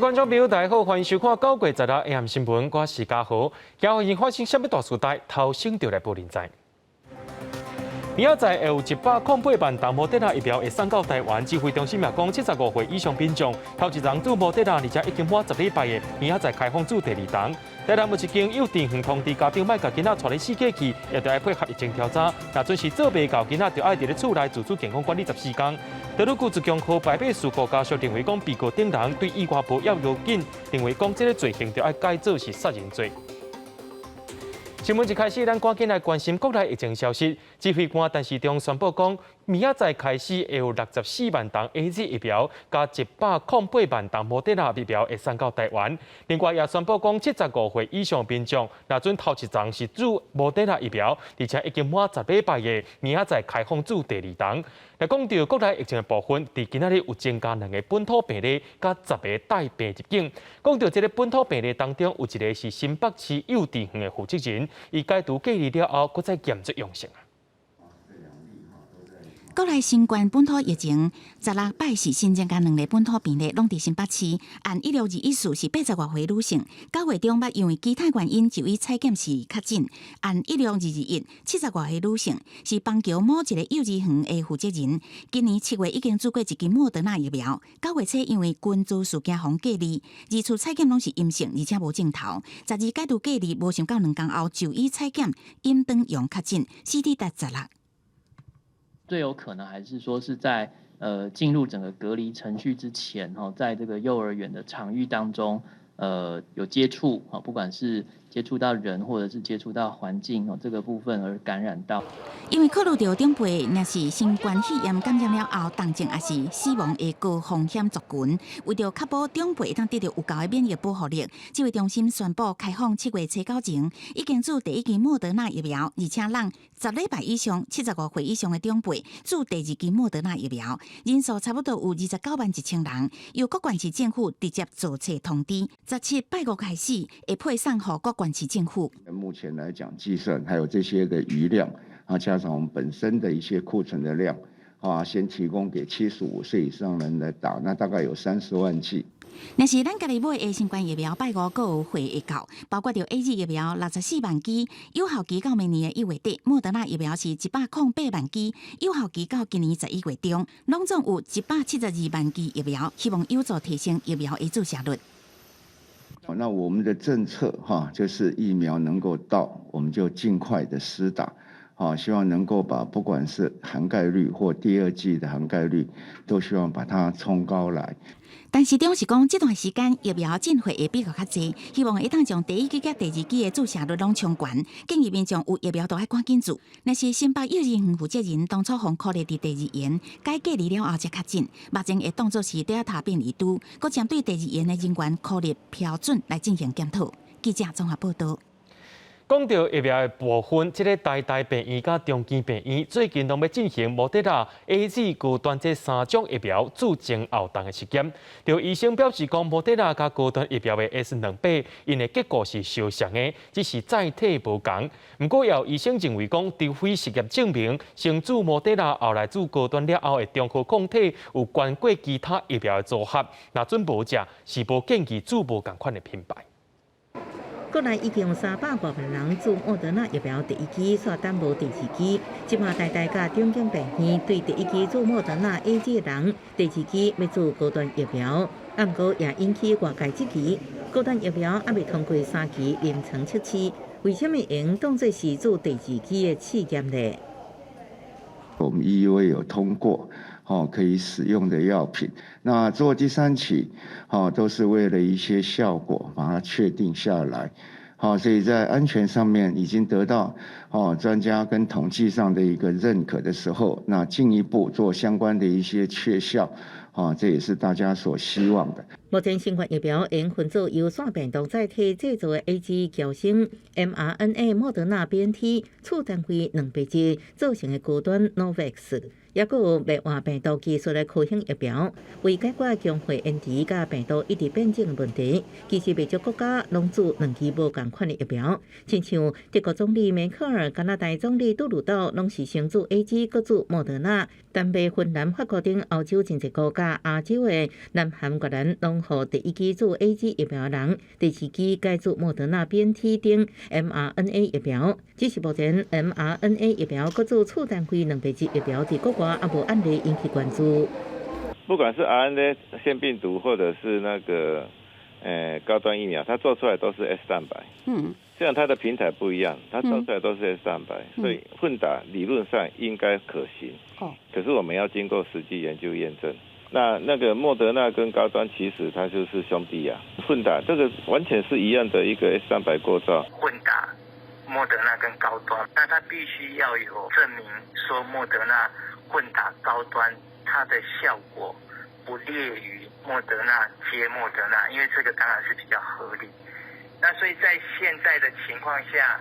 觀眾朋友，大家好，歡迎收看9月16 AM 新聞，我是嘉豪。今日發生啥物大事代，頭先就來報您知。明仔載會有108萬筒莫德納疫苗會送到台灣，指揮中心也講，75歲以上民眾頭一針注莫德納，而且已經滿10禮拜的，明仔載開放注第二針。台南有一間幼稚園通知家長，莫共囡仔帶咧四界去，也著愛配合疫情調查。若準時做袂到，囡仔就愛佇咧厝內自主健康管理14工。德魯固一強號排馬事故家屬認為講，被告等人對意外無要要緊，認為講這个罪行著愛改做是殺人罪。新聞一開始，咱趕緊來關心國內疫情消息。指揮官陳時中宣布講，明仔載開始會有64萬筒 AZ 疫苗，佮108萬筒莫德納疫苗會送到台灣。另外也宣布講，75歲以上民眾，若準頭一針是注莫德納疫苗，而且已經滿十禮拜的，明仔載開放注第二針。來講到國內疫情的部分，佇今仔日有增加兩个本土病例，佮10个帶病入境。講到這个本土病例當中，有一个是新北市幼稚園的負責人，伊解除隔離了後，閣再檢出陽性。國內新冠本土疫情，16擺是新增加兩个本土病例，攏佇新北市。案16214是80外歲女性，9月中捌因為其他原因就醫採檢時確診。案16221 70外歲女性，是板橋某一个幼兒園的負責人，今年7月已經注過一劑莫德納疫苗。9月初因為群聚事件予隔離，二次採檢攏是陰性，而且無症頭。12解除隔離，無想到2工後就醫採檢陰轉陽確診，CT 值16。最有可能還是說是在進入整個隔離程序之前，哈，在這個幼兒園的場域當中，有接觸，不管是接觸到人或者是接觸到環境哦，這個部分而感染到。因為考慮到長輩若是新冠肺炎感染了後，重症抑是死亡的高風險族群，為著確保長輩會當得著有效的免疫保護力，指揮中心宣布開放7月初九前已經注第一劑莫德納疫苗，而且讓10禮拜以上、75歲以上的長輩注第二劑莫德納疫苗，人數差不多有29萬1千人，由各縣市政府直接做冊通知。17拜五開始會配送予各縣市政府。目前來講，計算還有這些的餘量，啊，加上我們本身的一些庫存的量，啊，先提供給75歲以上人來打，那大概有30萬劑。若是咱家己買的新冠疫苗，拜五閣有貨會到，包括著 AZ 疫苗64萬劑，有效期到明年的1月底；莫德納疫苗是108萬劑，有效期到今年11月中，攏總有172萬劑疫苗，希望有助提升疫苗的注射率。那我們的政策哈，就是疫苗能夠到，我們就盡快的施打，好，希望能夠把不管是涵蓋率或第二劑的涵蓋率，都希望把它衝高來。陳時中是講，這段時間疫苗進貨會比較較濟，希望會當將第一劑佮第二劑的注射率攏衝懸，建議民眾有疫苗都愛趕緊注。若是新北幼兒園負責人當初予隔離佇第二園，解隔離了後才確診，目前會當做是德爾塔變異株，閣針對第二園的人員顆粒標準來進行檢討。記者綜合報道。講到疫苗的部分，這个台大病院佮長庚病院最近攏欲進行莫德納、AZ 高端這三種疫苗注前後同的實驗。著醫生表示講，莫德納佮高端疫苗的 S 200，𪜶的結果是相像的，只是載體無仝。毋過也有醫生認為講，除非實驗證明先注莫德納，後來注高端了後的中和抗體有懸過其他疫苗的組合，若準無者是無建議注無仝款的品牌。國內已經有300外萬人注莫德納疫苗第一劑，煞等無第二劑。這馬台大佮長庚病院對第一劑注莫德納 AZ 的人，第二劑欲注高端疫苗，毋過也引起外界質疑。高端疫苗猶未通過三期臨床測試，為啥物會當做是注第二劑的試驗呢？我們 EUA 有通過，可以使用的藥品。那做第三期，都是為了一些效果，把它確定下來。好，所以在安全上面已經得到專家跟統計上的一個認可的時候，那進一步做相關的一些確效，啊，這也是大家所希望的。目前新冠疫苗會分做由腺病毒載體製造的 AZ 嬌生 mRNA 莫德納 BNT 次單位蛋白質做成的高端 Novavax。抑閣有滅活病毒技術的科興疫苗，為解決強化延遲佮病毒一直變種的問題，其實袂少國家攏注兩劑無仝款的疫苗，親像德國總理梅克爾、加拿大總理杜魯多，攏是先注 AZ，閣注莫德納。丹麥、芬蘭、法國等歐洲真濟國家、亞洲的南韓、越南，攏予第一劑注 AZ 疫苗的人，第二劑改注莫德納、BNT 等 mRNA 疫苗。只是目前 mRNA 疫苗閣注次單位蛋白質疫苗，佇國外猶無案例引起關注。不管是 RNA 腺病毒，或者是那個高端疫苗，它做出來都是 S 蛋白。雖然它的平台不一樣，它做出來都是 S 蛋白，所以混打理論上應該可行。可是我們要經過實際研究驗證。那個莫德納跟高端其實它就是兄弟啊，混打這個完全是一樣的一個 S 蛋白構造。混打莫德納跟高端，那它必須要有證明說莫德納混打高端，它的效果不劣於莫德納接莫德納，因為這個當然是比較合理。那所以在現在的情況下，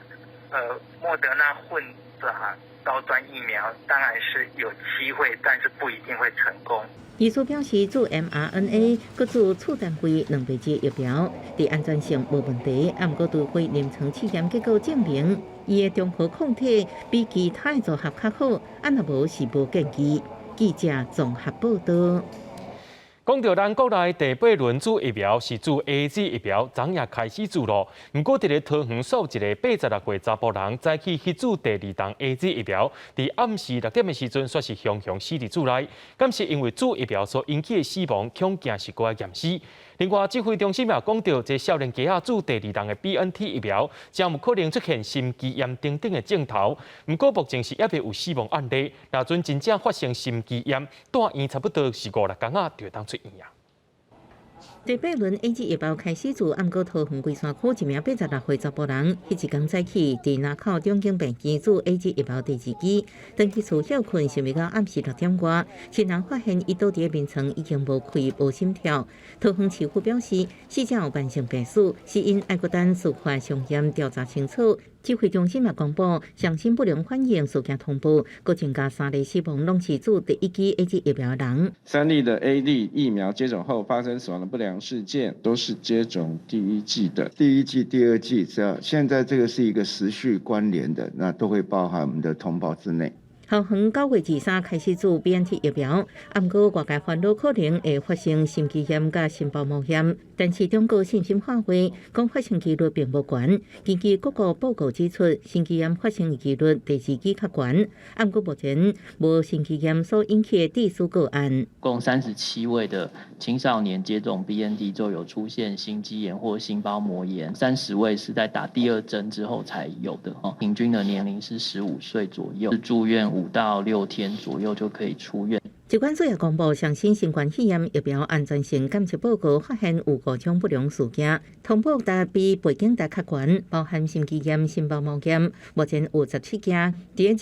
莫德納混打高端疫苗當然是有機會，但是不一定會成功。醫師表示，注 mRNA 閣注次單位蛋白質疫苗，佇安全性無問題，啊，毋過除非臨床試驗結果證明，伊的中和抗體比其他的組合較好，啊，若無是無建議。記者綜合報道。講到咱國內第八輪注疫苗是注 AZ 疫苗，昨夜開始注咯。毋過佇咧桃園煞有一个86歲查埔人早起去注第二筒 AZ 疫苗，佇暗時6點的時陣，煞是雄雄死佇厝內。敢是因為注疫苗所引起的死亡，恐驚是閣愛驗屍。另外，指揮中心也講到，這少年家仔注第二筒的 BNT 疫苗，誠有可能出現心肌炎等等的症頭。毋過目前是猶未有死亡案例。若準真正發生心肌炎，蹛院差不多是五六工仔就會當出院啊。第八輪 AZ 疫苗開始注，毋過桃園龜山區一名86歲查埔人，彼一工早起佇林口長庚病院注 AZ 疫苗第二劑，轉去厝歇睏，想袂到暗時6點外，親人發現伊倒佇眠床已經無氣無心跳。桃園市府表示，死者有慢性病史，死因愛閣等司法相驗調查清楚。指揮中心也公布，上新不良反應事件通報，閣增加三例死亡，攏是注第一劑 AZ 疫苗人。三例的 AZ 疫苗接種後發生死亡的不良事件，都是接種第一劑的。第一劑、第二劑，這現在這個是一個時序關聯的，那都會包含我們的通報之內。桃園9月23開始注 BNT 疫苗，毋過外界煩惱可能會發生心肌炎佮心包膜炎，但是中國信心喊話，講發生幾率並無懸。根據各國報告指出，心肌炎發生的幾率第二劑較懸，毋過目前無心肌炎所引起的致死個案。共37位的青少年接種 BNT 就有出現心肌炎或心包膜炎，30位是在打第二針之後才有的，平均的年齡是15歲左右，住院5到6天左右就可以出院。疾管署也公布上新新冠肺炎疫苗安全性監測報告，發現有五種不良事件，通報值比背景值較懸，包含心肌炎、心包膜炎。目前有17件，佇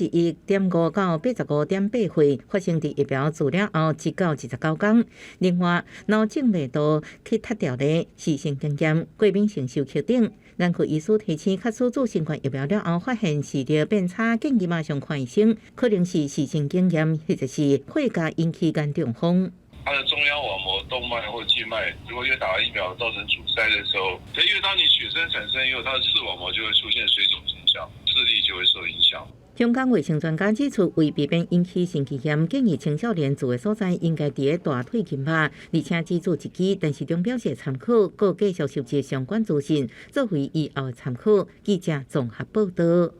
21.5到85.8歲發生佇疫苗注了後1到29天。另外，腦靜脈道去塌掉的視神經炎、過敏性休克等。眼科醫師提醒，假使注新冠疫苗了後發現視力變差，建議馬上看醫生，可能是視神經炎或者是血壓引起眼中風。它的中央網膜動脈或靜脈，如果因為打了疫苗造成阻塞的時候，因為當你血栓產生以後，它的視網膜就會出現水腫現象，視力就會受影響。香港衛生專家指出，為避免引起心肌炎，建議青少年住的所在應該佇大腿筋肉，而且只注一劑，但是中表示參考，閣繼續收集相關資訊，作為以後的參考。記者綜合報道。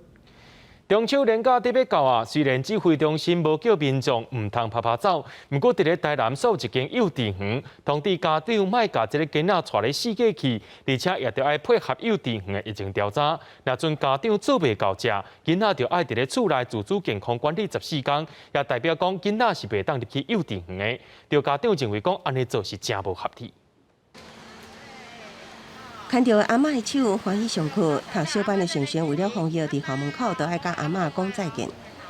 中秋連假得欲到啊，雖然指揮中心無叫民眾毋通趴趴走，毋過佇咧台南煞有一間幼稚園，通知家長莫共這个囡仔帶咧四界去，而且也著愛配合幼稚園的疫情調查。若準家長做袂到遮，囡仔就愛佇咧厝內自主健康管理14工，也代表講囡仔是袂當入去幼稚園的。著家長認為講按呢做是誠無合理。牽著阿嬤的手，歡喜上課。讀小班的璇璇為了防疫，佇校門口都愛佮阿嬤講再見。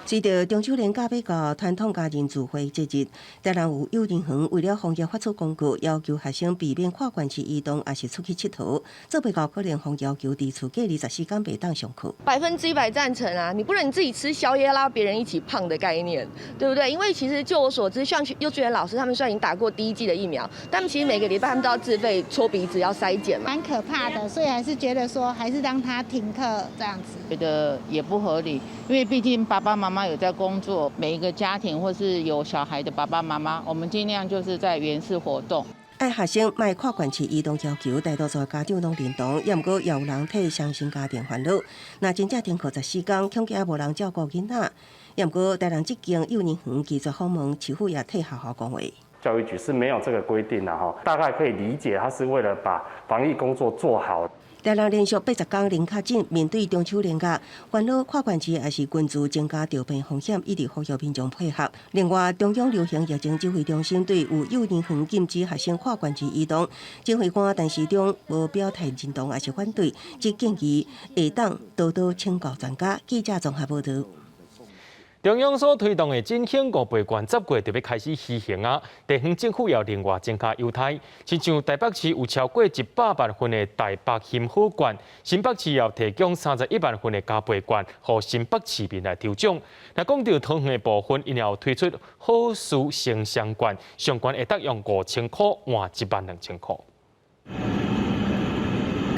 隨著中秋連假欲到，傳統家庭聚會節日，台南有幼兒園為了防疫發出公告，要求學生避免跨縣市移動，抑是出去𨑨迌。做袂到可能予要求佇厝隔離14天袂當上課。 100%贊成啊！你不能自己吃宵夜拉別人一起胖的概念，對不對？因為其實就我所知，像幼稚園老師，他們雖然已經打過第一劑的疫苗，但其實每個禮拜他們都要自費戳鼻子，要篩檢嘛。蠻可怕的，所以還是覺得說，還是讓他停課這樣子。覺得也不合理，因為畢竟爸爸媽媽有在工作，每一個家庭或是有小孩的爸爸媽媽，我們盡量就是在園市活動。愛學生莫跨縣市移動要求，大多數家長攏認同，也毋過也有人替雙薪家庭煩惱。若真正停課14天，恐驚無人照顧囡仔。也毋過台南這間幼兒園拒絕訪問，市府也替學校講話。教育局是沒有這個規定的哈，大概可以理解，他是為了把防疫工作做好。台南連續80天零確診，面對中秋連假，煩惱跨縣市抑是群聚增加著病風險，一直呼籲民眾配合。另外，中央流行疫情指揮中心對有幼兒園禁止學生跨縣市移動，指揮官陳時中無表態認同抑是反對，只建議會當多多請教專家。記者綜合報導。中央所推動的振興五倍券10月就欲開始施行啊！地方政府也另外增加優待，親像台北市有超過100萬份的台北幸好券，新北市也提供31萬份的加倍券，予新北市民來抽獎。若講到桃園的部分，𪜶也有推出好事城鄉券，上懸會當用5000箍換1萬2000箍。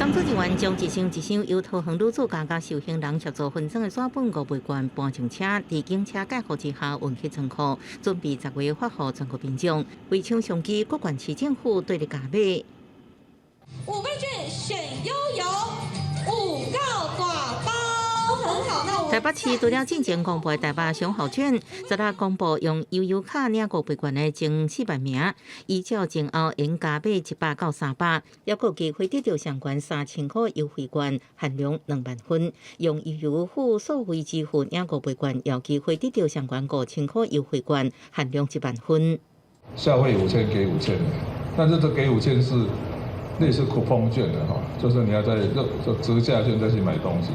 工作人員將一箱一箱由桃園女子家佮受刑人協助分裝的紙本五倍券搬上車，佇警車蓋護之下運去倉庫，準備10月發予全國民眾。圍場上機各縣市政府對咧加碼。五倍券選悠遊，五告大包，很好。那我台北市除了進前公布的台北商號券，昨日公布用悠遊卡領五倍券的前4萬名，依照前後應加碼100到300，抑閣有機會得著上懸3000箍優惠券，限量2萬份。用悠遊付數位支付領五倍券，有機會得著上懸5000箍優惠券，限量1萬份。消費5000給五千，但是這給五千是類似 coupon 券的哈，就是你要在這折價券再去買東西。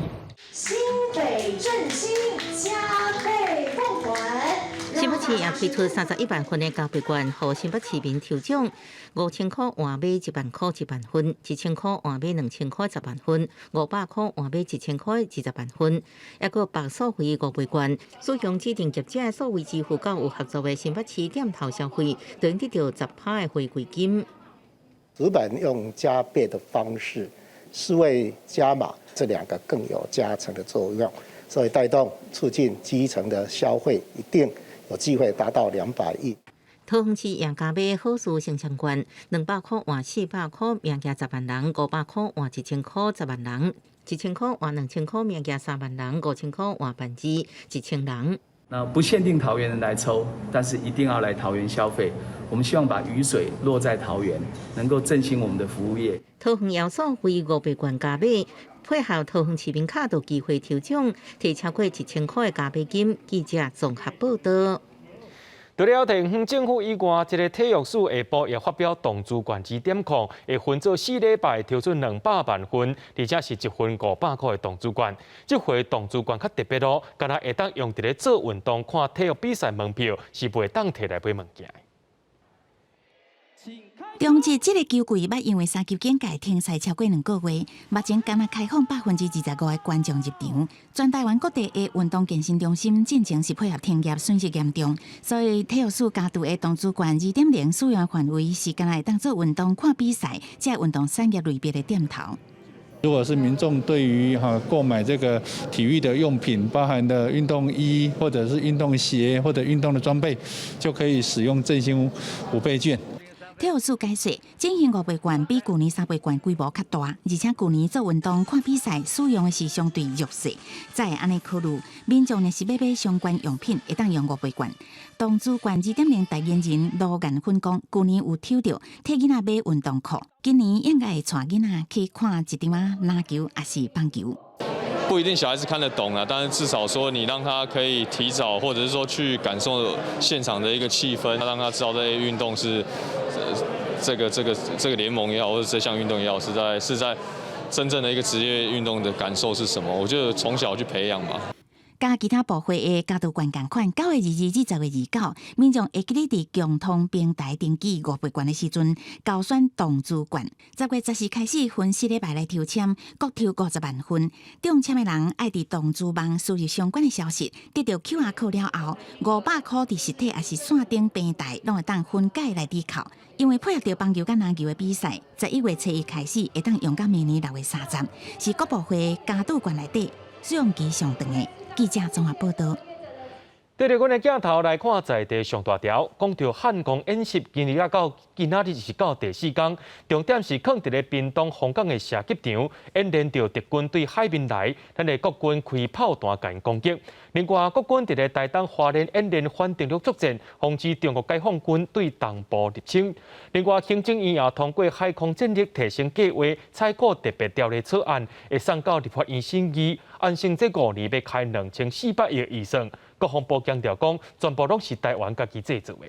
新北振興加倍奉還。新北市也推出31萬份的加倍券，予新北市民抽獎，5000箍換買1萬箍1萬份，1000箍換買2000箍10萬份，500箍換買1000箍20萬份。抑閣白數位五倍券，使用指定業者數位支付佮有合作的新北市店頭消費，就能得著10%的回饋金。紙本用加倍的方式，數位加碼，這兩個更有加成的作用，所以帶動促進基層的消費，一定有機會達到200億。桃園市也加碼好事城鄉券，200箍換400箍，名額10萬人；500箍換1000箍，10萬人；1000箍換2000箍，名額3萬人；5000箍換萬二，1000人。那不限定桃園人來抽，但是一定要來桃園消費。我們希望把雨水落在桃園，能夠振興我們的服務業。桃園搖數位五倍券加碼，配合桃園市民卡就機會抽獎，提超過1000箍的加倍金。記者綜合報導。除了地方政府以外，這个體育署下晡也發表動資券2.0，會分做4禮拜抽出200萬份，而且是一份500箍的動資券。這回動資券較特別哦，敢若會當用佇咧做運動、看體育比賽門票，是袂當提來買物件。中職這个球季捌因為三級警戒停賽超過2個月，目前敢若開放25%的觀眾入場。全台灣各地的運動健身中心進前是配合停業，損失嚴重，所以體育署加注的動資券2.0使用範圍是敢若會當做運動、看比賽，這運動產業類別的店頭。如果是民眾對於哈購買這個體育的用品，包含的運動衣或者是運動鞋或者運動的裝備，就可以使用振興五倍券。體育署解釋，振興五倍券比舊年三倍券規模較大，而且舊年做運動看比賽使用的是相對弱勢。才會按呢考慮，民眾若是欲買相關用品，會當用五倍券。動資券2.0代言人盧顏芬講，舊年有抽著替囡仔買運動褲，今年應該會帶囡仔去看一場仔籃球抑是棒球。不一定小孩子看得懂啊，但是至少說你讓他可以提早，或者是說去感受現場的一個氣氛，讓他知道這些運動是這個聯盟也好，或者這項運動也好，是在真正的一個職業運動的感受是什麼？我覺得從小去培養嘛。佮其他部會的加注券仝款，9月22至10月29，民眾會記得佇共通平台登記5倍券的時陣，勾選動資券。10月14開始分四禮拜來抽籤，各抽50萬份。中籤的人愛佇動資網輸入相關的消息，得到 QR code 了後，500箍佇實體抑是線頂平台，攏會當分解來抵扣。因為配合著棒球佮籃球的比賽，11月初一開始會當用到明年6月30，是各部會加注券內底使用期上長的。記者綜合報道。對著阮的鏡頭來看，在地上大條，講著漢光演習，今日啊到今仔日是到第四工，重點是囥佇咧屏東鳳港的射擊場，演練著敵軍對海面來，咱的國軍開炮彈共𪜶攻擊。另外，國軍佇咧台東花蓮演練反登陸作戰，防止中國解放軍對東部入侵。另外，行政院也通過海空戰力提升計劃，採購特別條例草案，會送到立法院審議，完成這5年欲開2400億預算。國防部強調講，全部攏是台灣家己製造的。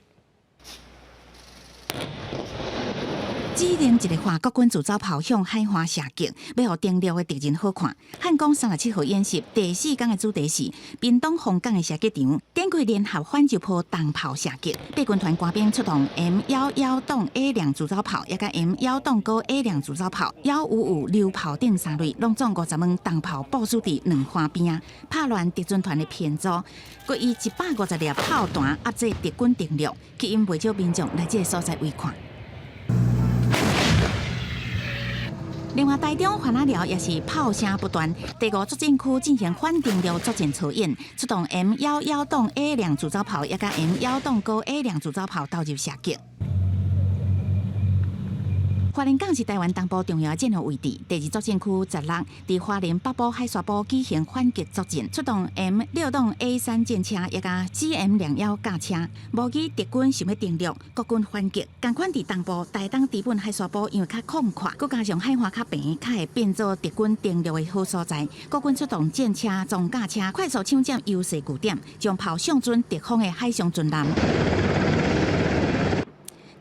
指定一个華國軍自走炮向海岸射擊，欲予登陸的敵人好看。漢光37號演習第四工的主題是屏東鳳港的射擊場，展開聯合反艦炮重炮射擊。八軍團官兵出動 M11-A2自走炮，抑佮 M1-A2自走炮、155榴炮等三類，攏總50門重炮部署佇兩岸邊，拍亂敵軍團的編組，閣以150粒炮彈壓制敵軍登陸，吸引袂少民眾來這个所在圍看。另外，台中番仔寮也是炮聲不斷，第五作戰區進行反登陸作戰操演，出動 M11-A2自走炮，抑佮 M1-A2自走炮投入射擊。花蓮港是台灣東部重要的戰略位置，第二作戰區十六佇花蓮北部海沙埔舉行反擊作戰，出動 M6-A3戰車，抑佮 CM21軋車，模擬敵軍想欲登陸，國軍反擊。仝款佇東部台東知本海沙埔，因為較曠闊，閣加上海岸較平，較會變做敵軍登陸的好所在。國軍出動戰車、裝甲車，快速搶佔優勢據點，將炮向準敵方的海上軍艦。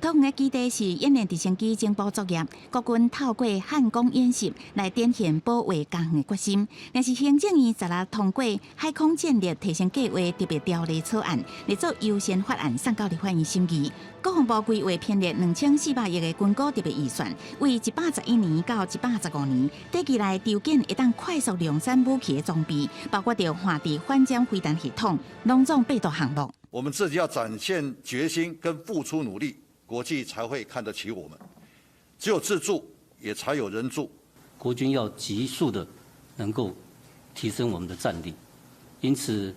桃園的基地是演練直升機偵捕作業，國軍透過漢光演習來展現保衛家園的決心。若是行政院十六通過海空戰力提升計劃特別條例草案，列做優先法案送到立法院審議。國防部規劃編列2400億的軍購特別預算，為111年到115年，短期內籌建會當快速量產武器的裝備，包括著旱地反艦飛彈系統，攏總八大項目。我們自己要展現決心跟付出努力。國際才會看得起我們，只有自助，也才有人助。國軍要急速的能夠提升我們的戰力，因此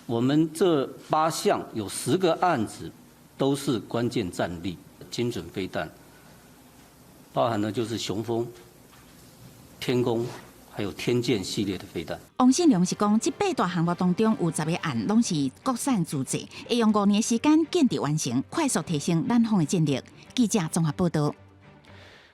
我們這八項有10個案子都是關鍵戰力，精準飛彈，包含的就是雄風、天弓。還有天劍系列的飛彈。王信良是講，這八大項目當中有10個案攏是國產自製，會用5年時間建置完成，快速提升咱方的戰力。記者綜合報道。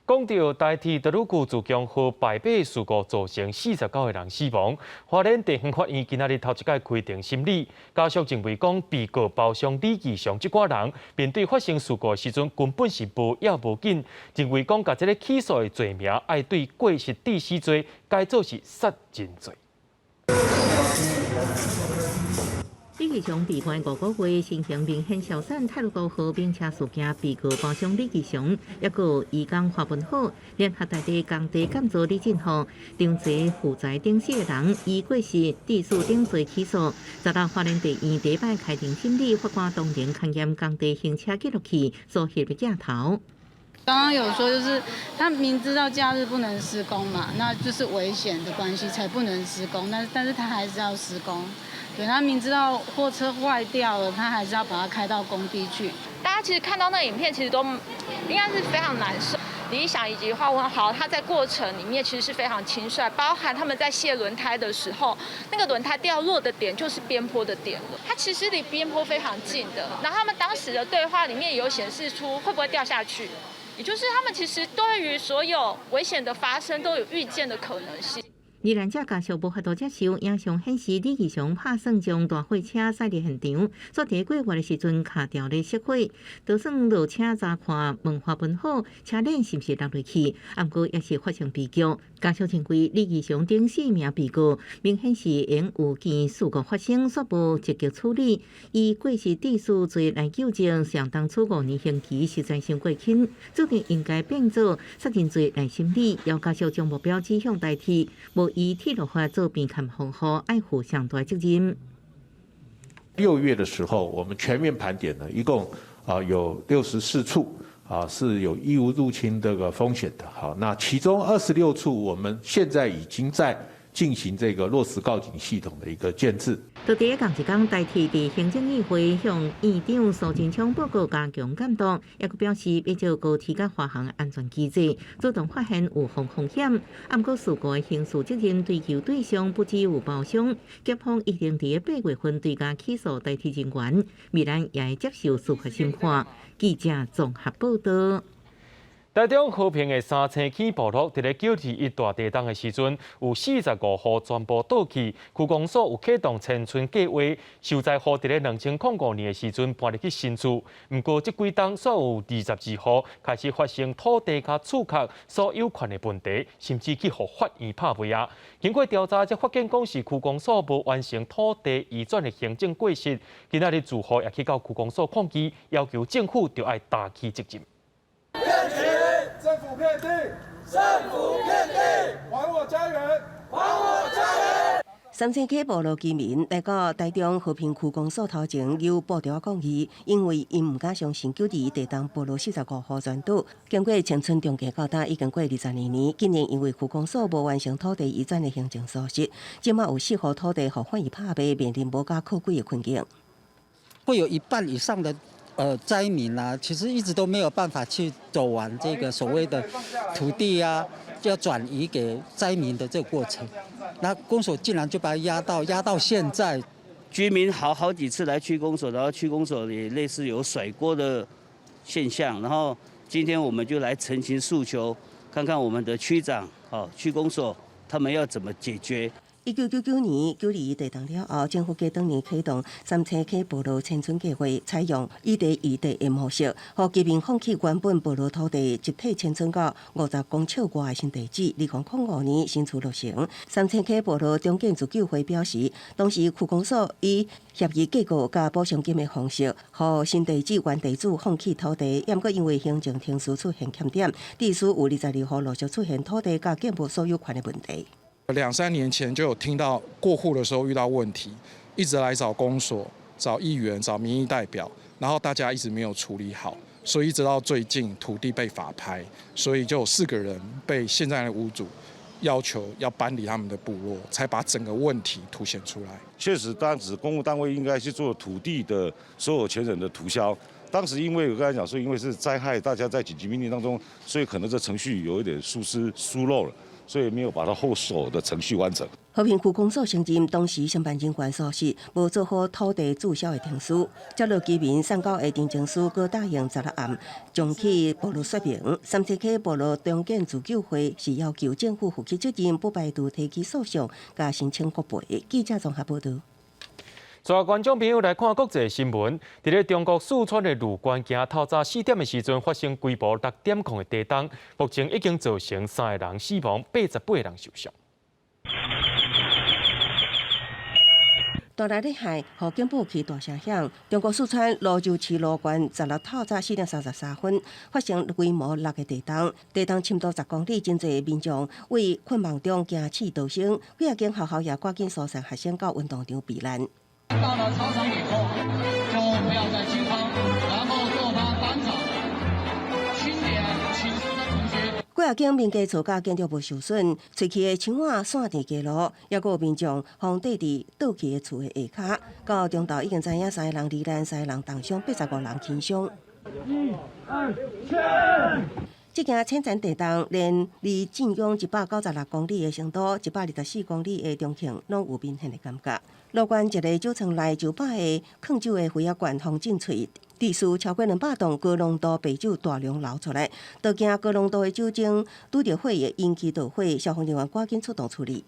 講到台鐵德魯固自強號敗火事故造成49個人死亡，花蓮地方法院今仔日頭一擺開庭審理，家屬認為講被告包商李義祥這掛人面對發生事故的時陣根本是無要無緊，認為講共這个起訴的罪名愛對過失致死罪改做是殺人罪。李義祥被關5個月，身形明顯消散。太魯閣號冰車事件被告包商李義祥，抑閣移工華文虎聯合在地工地監造李進浩、張濟負責等四个人，依過失致死等罪起訴。十六花蓮地院第一擺開庭審理，法官當庭勘驗工地行車記錄器所翕的鏡頭。剛剛有說，就是他明知道假日不能施工嘛，那就是危險的關係才不能施工，但是他還是要施工。對，他明知道貨車壞掉了，他還是要把它開到工地去。大家其實看到那個影片，其實都應該是非常難受。李想以及華文豪，他在過程裡面其實是非常輕率，包含他們在卸輪胎的時候，那個輪胎掉落的點就是邊坡的點了。他其實離邊坡非常近的。然後他們當時的對話裡面有顯示出會不會掉下去，也就是他們其實對於所有危險的發生都有預見的可能性。罹難者家屬無法度接受，影像顯示李義祥拍算將大貨車駛入現場，煞佇過彎的時陣卡著咧熄火，就算落車查看問華文好，車鏈是毋是落落去，毋過也是發生悲劇。家屬認為李義祥等四名被告明顯是應有見事故發生，煞無積極處理，以過失致死罪來糾正，相當處5年刑期實在傷過輕，注定應該變做殺人罪來審理。要家屬將目標指向台鐵，無依鐵路法做邊崁防護，愛負上大責任。 6月的時候，我們全面盤點呢，一共有64處是有異物入侵這個風險的。好，那其中26處，我們現在已經在進行這個落實告警系統的一個建置。就佇仝一工，台鐵佇行政院會向院長蘇貞昌報告加強監督，也閣表示欲照高鐵佮華航安全機制，主動發現有風險。毋過事故的刑事責任追究對象不只有包商，檢方一定佇8月份追加起訴台鐵人員，未來也會接受司法審判。記者綜合報道。台中和平的三星坑部落，佇咧9·21大地震的時陣，有45戶全部倒去。區公所有啟動遷村計劃，受災戶佇咧2005年的時陣搬入去新厝。毋過這幾冬，煞有22戶開始發生土地佮厝殼所有權的問題，甚至去予法院拍賣啊。經過調查，才發現講是區公所無完成土地移轉的行政過失。今仔日住戶也去到區公所抗議，要求政府著愛擔起責任。政府騙地，政府騙地，還我家園，還我家園。三星坑部落居民來到台中和平區公所頭前，有布條抗議，因為𪜶毋敢相信9·21地動部落45戶全倒。經過遷村重建到今已經過22年，今年因為區公所無完成土地移轉的行政手續，這馬有4戶土地予法院拍賣，面臨無家可歸的困境。會有一半以上的災民啊，其實一直都沒有辦法去走完這個所謂的土地啊，要轉移給災民的這個過程。那公所竟然就把它壓到現在。居民好幾次來區公所，然後區公所也類似有甩鍋的現象。然後今天我們就來陳情訴求，看看我們的區長、哦區公所他們要怎麼解決。1999年9·21地動了後，政府隔當年啟動三星坑部落遷村計劃，採用以地易地的模式，予居民放棄原本部落土地，集體遷村到50公尺外的新地址。2005年新厝落成。三星坑部落重建自救會表示，當時區公所以協議結果佮補償金的方式，予新地址原地主放棄土地，毋過因為行政程序出現欠點，致使有22戶陸續出現土地佮建物所有權的問題。兩三年前就有聽到過戶的時候遇到問題，一直來找公所、找議員、找民意代表，然後大家一直沒有處理好，所以一直到最近土地被法拍，所以就有4個人被現在的屋主要求要搬離他們的部落，才把整個問題凸顯出來。確實，當時公務單位應該去做土地的所有權人的塗銷。當時因為我剛才講說，因為是災害，大家在緊急命令當中，所以可能這程序有一點疏失疏漏了。所以沒有把它後手的程序完成。和平區公所承認，當時承辦人員疏失，無做好土地註銷的程序，接落居民送交的呈請書，閣答應16案，將去部落說明。三星坑部落重建自救會是要求政府負起責任，不排除提起訴訟，佮申請國賠。記者綜合報道。帶觀眾朋友來看國際新聞。佇咧中國四川的蘆關今透早4點的時陣，發生規模6.0的地動，目前已經造成3個人死亡，88個人受傷。大力咧害，予警報器大聲響。中國四川瀘州市蘆關16透早4點33分發生規模6的地動，地動深度10公里，真濟民眾為困夢中驚死逃生，幾仔間學校也趕緊疏散學生到運動場避難。到了操場以後，就不要再驚慌，然後做他班長，清點寢室的同學。幾仔間民家厝佮建築物受損，碎去的窗瓦散佇街路，抑閣有民眾予綴佇倒去的厝的下跤。到中晝已經知影三個人罹難，三個人重傷，85人輕傷。一、二、三。這件淺層地動，連離震央196公里的成都、124公里的重慶，攏有明顯的感覺。蘆關一个酒倉內酒吧的囥酒的肥仔罐予震碎，致使超過200棟高濃度白酒大量流出來，都驚高濃度的酒精拄著火會引起著火，消防人員趕緊出動處理。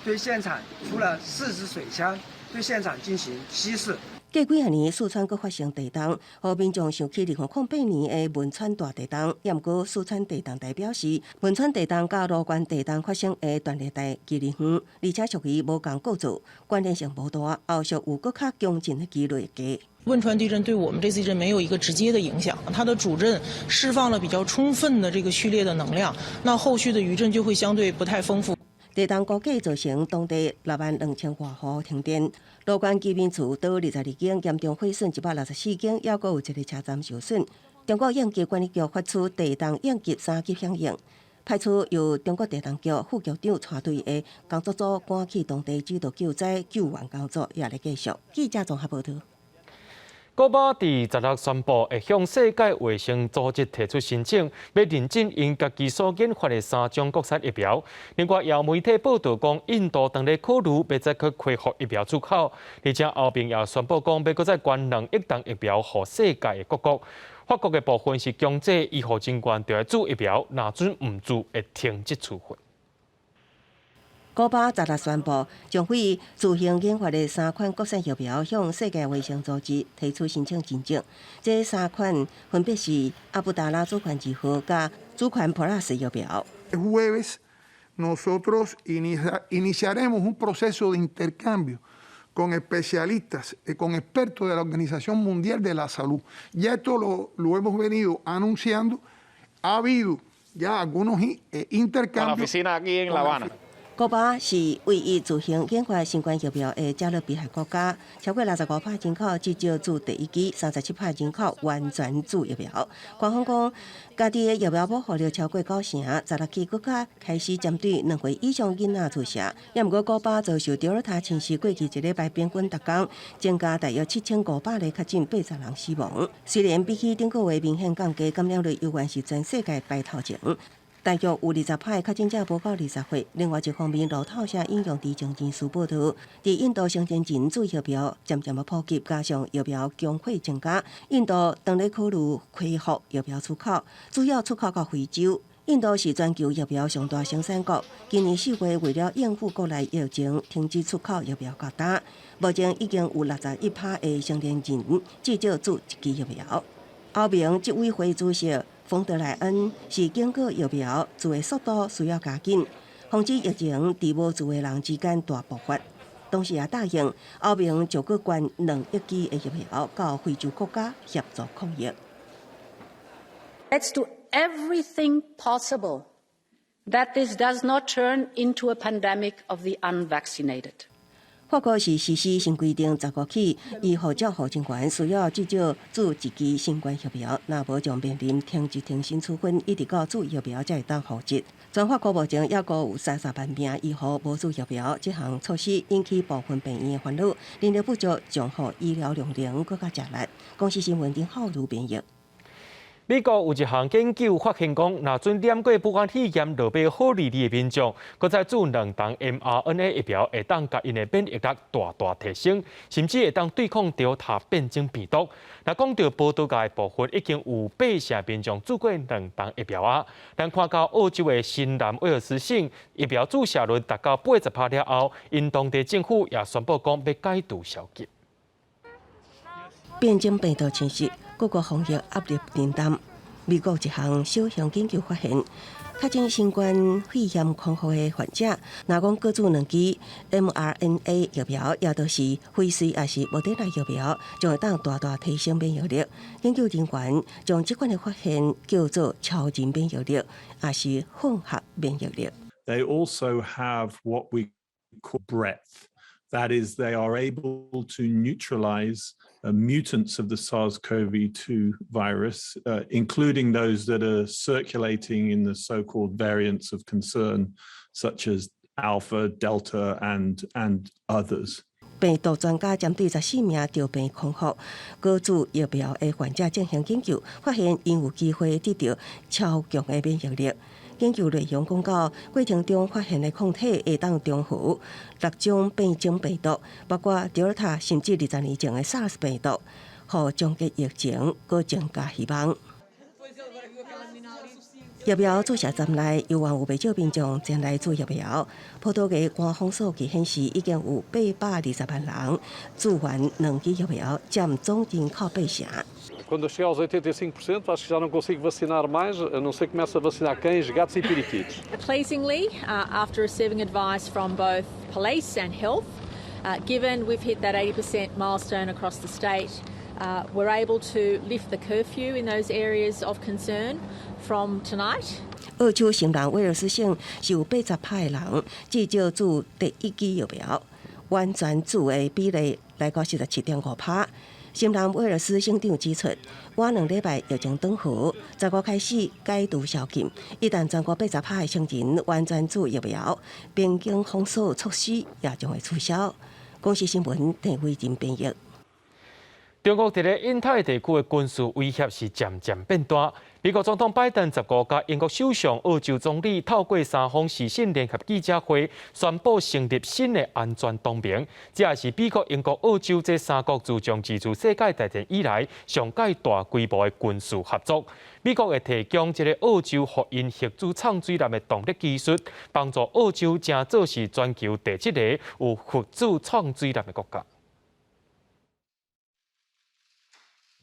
對現場出了4支水槍，對現場進行稀釋。過幾仔年，四川閣發生地動，予民眾想起2008年的汶川大地動。毋過四川地動台表示，汶川地動佮蘆關地動發生的斷裂帶距離遠，而且屬於無仝構造，關聯性無大，後續有閣較強震的機率低。汶川地震對我們這次地震沒有一個直接的影響，它的主震釋放了比較充分的這個序列的能量，那後續的餘震就會相對不太豐富。地動估計造成當地6萬2千外戶停電，蘆關居民厝倒22間嚴重毀損164間，猶閣有一个車站受損。中國應急管理局發出地動應急3級響應，派出由中國地動局副局長帶隊的工作組趕去當地指導救災救援工作，也咧繼續。記者綜合報導。古巴佇16宣布會向世界衛生組織提出申請，欲認證𪜶家己所研發的三種國產疫苗。另外，有媒體報導講，印度當咧考慮欲再閣恢復疫苗出口，而且歐盟也宣布講，欲閣再捐2億劑疫苗予世界的各國。法國的部分是強制醫護人員著愛注疫苗，若準毋注會停職處分。古巴十六宣布，將會自行研發的三款國產疫苗向世界衛生組織提出申請認證。這三款分別是阿布達拉主權二號佮主權 Plus 疫苗。 Jueves nosotros iniciaremos un proceso de intercambio con especialistas, con expertos de la Organización Mundial de la Salud. Ya esto lo hemos venido anunciando. Ha habido ya algunos intercambios. Con la oficina aquí en La Habana. 古巴是唯一自行研發新冠疫苗的加勒比海國家，超過65%人口至少注第一劑，37%人口完全注疫苗。官方講，家己的疫苗保護力超過9成，十六起閣較開始針對2歲以上囡仔注射。也毋過古巴遭受德爾塔侵襲過去一禮拜平均逐工增加大約7500例確診，80人死亡。雖然比起頂個月明顯降低，感染率猶原是全世界排頭前。大約有20%的確診者無到20歲。另外一方面，路透社引用知情人士報導，佇印度成年人注疫苗漸漸仔普及，加上疫苗供貨增加，印度當咧考慮恢復疫苗出口，主要出口到非洲。印度是全球疫苗上大生產國，今年4月為了應付國內疫情，停止出口疫苗到今。目前已經有61%的成年人至少注一劑疫苗。歐盟執委會主席馮德萊恩是警告疫苗注的速度需要加緊，防止疫情佇無注的人之間大爆發。同時也答應歐盟將閣捐2億劑的疫苗到非洲國家協助抗疫。 Let's do everything possible that this does not turn into a pandemic of the unvaccinated. 法國是實施新規定，15起醫護照護人員需要至少注一劑新冠疫苗，若無將面臨停職停薪處分，一直到注疫苗才會當復職。全法國目前猶閣有30萬名醫護無注疫苗，這項措施引起部分病院的煩惱，人力不足將予醫療量能閣較吃力。公視新聞丁浩如編譯。美國有一項研究發現，講若準染過武漢肺炎落尾好利利的民眾，閣再注兩劑 mRNA 疫苗，會當共𪜶的免疫力大大提升，甚至會當對抗德爾塔變種病毒。若講到葡萄牙的部分，已經有8成民眾注過兩劑疫苗啊。咱看到澳洲的新南威爾斯省疫苗注射率達到80%了後，𪜶當地政府也宣布講欲解除宵禁。變種病毒侵襲，各國防疫壓力沉重。美國一項小型研究發現，確診新冠肺炎康復的患者，若講閣注兩劑 mRNA 疫苗，也就是輝瑞抑是莫德納疫苗，將會當大大提升免疫力。研究人員將這款的發現叫做超人免疫力，抑是混合免疫力。 They also have what we call breadth. That is, they are able to neutralize mutants of the SARS-CoV-2 virus, including those that are circulating in the so-called variants of concern, such as Alpha, Delta, and others. 病毒專家針對14名著病康復、閣注疫苗的患者進行研究，發現𪜶有機會得著超強的免疫力。研究內容講到，過程中發現的抗體會當中和六種變種病毒，包括德爾塔，甚至20年前的 SARS 病毒，予終結疫情閣增加希望。疫苗注射站內猶原有袂少民眾前來注疫苗。葡萄牙官方數據顯示，已經有820萬人注完兩劑疫苗，佔總人口八成。 Quando eu chegar aos 85%, acho que já não consigo vacinar mais, a não ser que comece a vacinar cães, gatos e periquitos. Pleasingly, after receiving advice from both police and health, given we've hit that 80% milestone across the state, we're able to lift the curfew in those areas of concern from tonight. 澳洲新南威爾斯省是有80%的人至少注第一劑疫苗，完全注的比例來到47.5%。新南威爾斯省長指出，晚2禮拜疫情轉好，15開始解除宵禁。一旦全國80%的成人完全注疫苗，邊境封鎖措施也將會取消。公視新聞鄭偉仁編譯。中國佇咧印太地區的軍事威脅是漸漸變大。美國總統拜登15佮英國首相、澳洲總理透過三方視訊聯合記者會，宣布成立新的安全同盟。這也是美國、英國、澳洲這三國自從二次世界大戰以來上蓋大規模的軍事合作。美國會提供這个澳洲予𪜶核子氅水艦的動力技術，幫助澳洲成做是全球第七個有核子氅水艦的國家。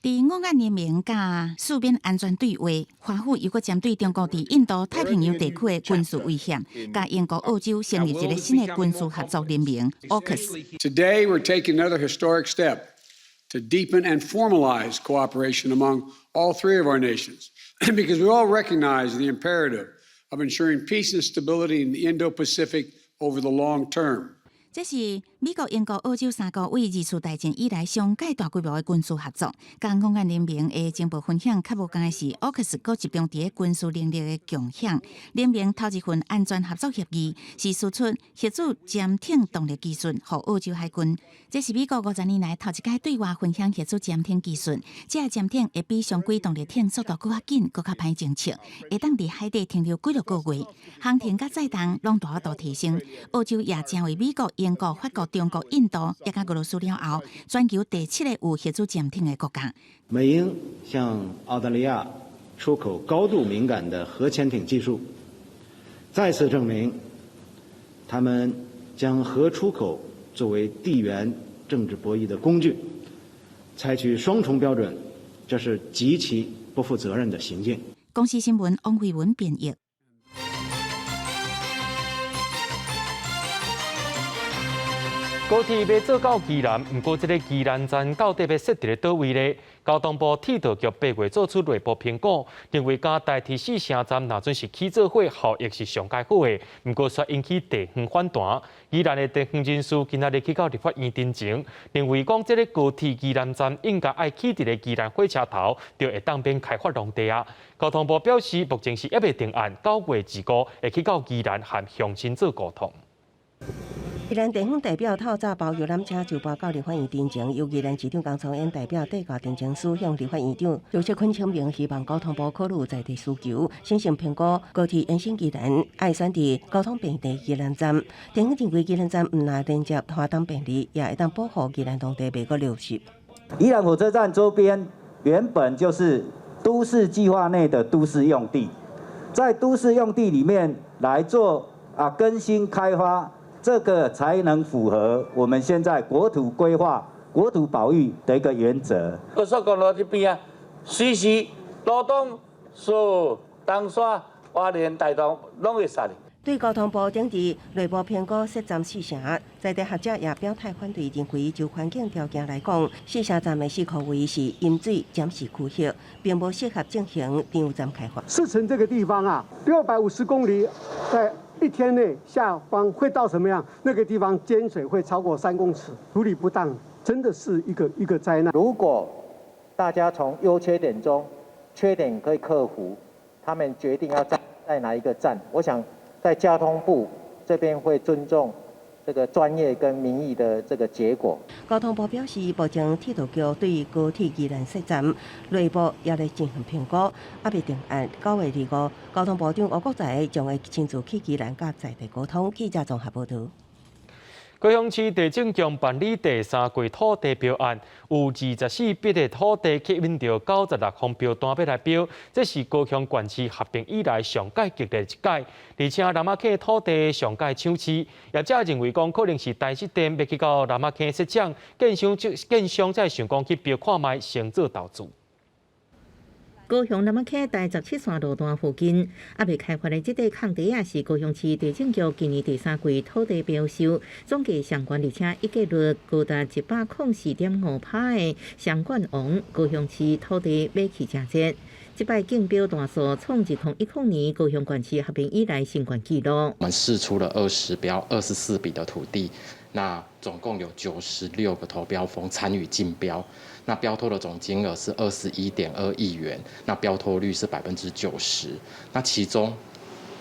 佇五眼聯盟佮四邊安全對話，華府又閣針對中國佇印度太平洋地區的軍事威脅，佮英國、澳洲成立一个新的軍事合作聯盟（AUKUS）。 Today, we're taking another historic step to deepen and formalize cooperation among all three of our nations, because we all recognize the imperative of ensuring peace and stability in the Indo-Pacific over the long term. 這是美國、英國、澳洲三國對二次大戰以來上蓋大規模的軍事合作。佮五眼聯盟的情報分享較無仝的是，AUKUS閣集中佇咧軍事能力的共享。聯盟頭一份安全合作協議是輸出核子潛艇動力技術予澳洲海軍。這是美國50年來頭一擺對外分享核子潛艇技術。這个潛艇會比常規動力艇速度閣較緊，閣較歹偵測，會當佇海底停留幾落個月，航程佮載重攏大幅度提升。澳洲也成為美國、英國、法國、中國、印度，抑佮俄羅斯了後，全球第七个有核子潛艇的國家。美英向澳大利亞出口高度敏感的核潛艇技術，再次證明他們將核出口作為地緣政治博弈的工具，採取雙重標準，這是極其不負責任的行徑。公視新聞王慧文編譯。高鐵欲做到宜蘭，毋過這个宜蘭站到底欲設佇咧佗位咧？交通部鐵道局8月做出內部評估，認為佮台鐵四城站若準是起做伙，效益是上蓋好的。毋過煞引起地方反彈。宜蘭的地方人士今仔日去到立法院陳情，認為講這个高鐵宜蘭站應該愛起佇咧宜蘭火車頭，就會當免開發農地啊。交通部表示，目前是猶未定案，9月25會去到宜蘭和鄉親做溝通。宜蘭地方代表透早包遊覽車就搬到立法院陳情，由宜蘭市長江聰英代表遞交陳情書向立法院長游錫堃請命，希望交通部考慮在地需求，審慎評估高鐵延伸宜蘭，愛選佇交通便利宜蘭站。地方認為宜蘭站毋但連接花東便利，也會當保護宜蘭農地袂閣流失。宜蘭火車站周邊原本就是都市計劃內的都市用地，在都市用地裡面來做更新開發。這個才能符合我們現在國土規劃、國土保育的一個原則。高速公路這邊啊，隨時羅東、蘇東山、花蓮、台東攏會塞。對交通部頂佇內部評估設站四城，在地學者也表態反對，認為就環境條件來講，四城站的四箍位是淹水暫時區域，並無適合進行長站開發。四城這個地方啊，650公里在一天內下方會到什麼樣？那個地方淹水會超過3公尺，處理不當，真的是一個一個災難。如果大家從優缺點中，缺點可以克服，他們決定要站在哪一個站，我想在交通部這邊會尊重這個專業跟民意的這個結果。交通部表示，目前鐵道局對高鐵宜蘭設站內部也咧進行評估，猶未定案。9月25，交通部長吳國才將會親自去宜蘭佮在地溝通。記者綜合報道。高雄市地政局辦理第三季土地標案，有24筆的土地吸引著96封標單欲來標，這是高雄縣市合併以來上蓋激烈一屆，而且楠仔坑土地上蓋搶市，業者認為講可能是台積電欲去到楠仔坑設廠，建商建商才想講去標看覓先做投資。高雄楠仔坑台17線路段附近，猶未開發的這塊空地仔，是高雄市地政局今年第三季土地標售，總價上懸，而且溢價率高達104.5%的雙冠王。高雄市土地買氣誠熱，這擺競標單數創2010年高雄縣市合併以來新懸紀錄。我們釋出了20標24筆的土地，那總共有96個投標封參與競標。那標託的總金額是21.2億元，那標託率是90%。那其中